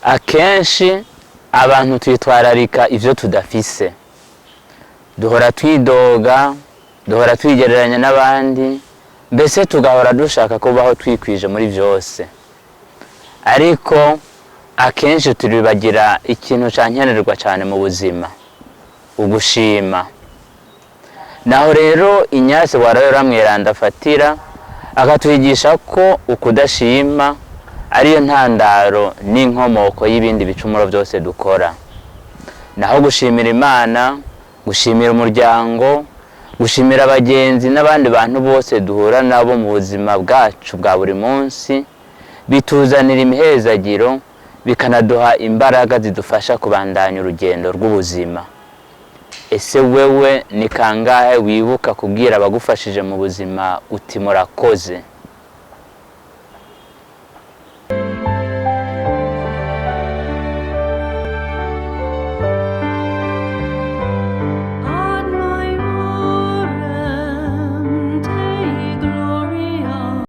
Akenshi abantu twitwararika ivyo tudafise, duhora twidoga, duhora twigereranya n'abandi, mbese tugahora dushaka kubaho twikwije muri vyose. Ariko akenshi turibagira ikintu ca nkenerwa cane mu buzima, ugushima. Naho rero Inyasi wa Loyola Mweranda afatira akatwigisha ko ukudashima ariyo ntandaro n'inkomoko y'ibindi bicumuro byose dukora. Naho gushimira Imana, gushimira umuryango, gushimira abagenzi n'abandi bantu bose duhura nabo mu buzima bwacu bwa buri munsi, bituzanira imihezagiro, bikanaduha imbaraga zidufasha kubandanya urugendo rw'ubuzima. Ese wewe ni kangahe wibuka kubwira abagufashije mu buzima uti murakoze?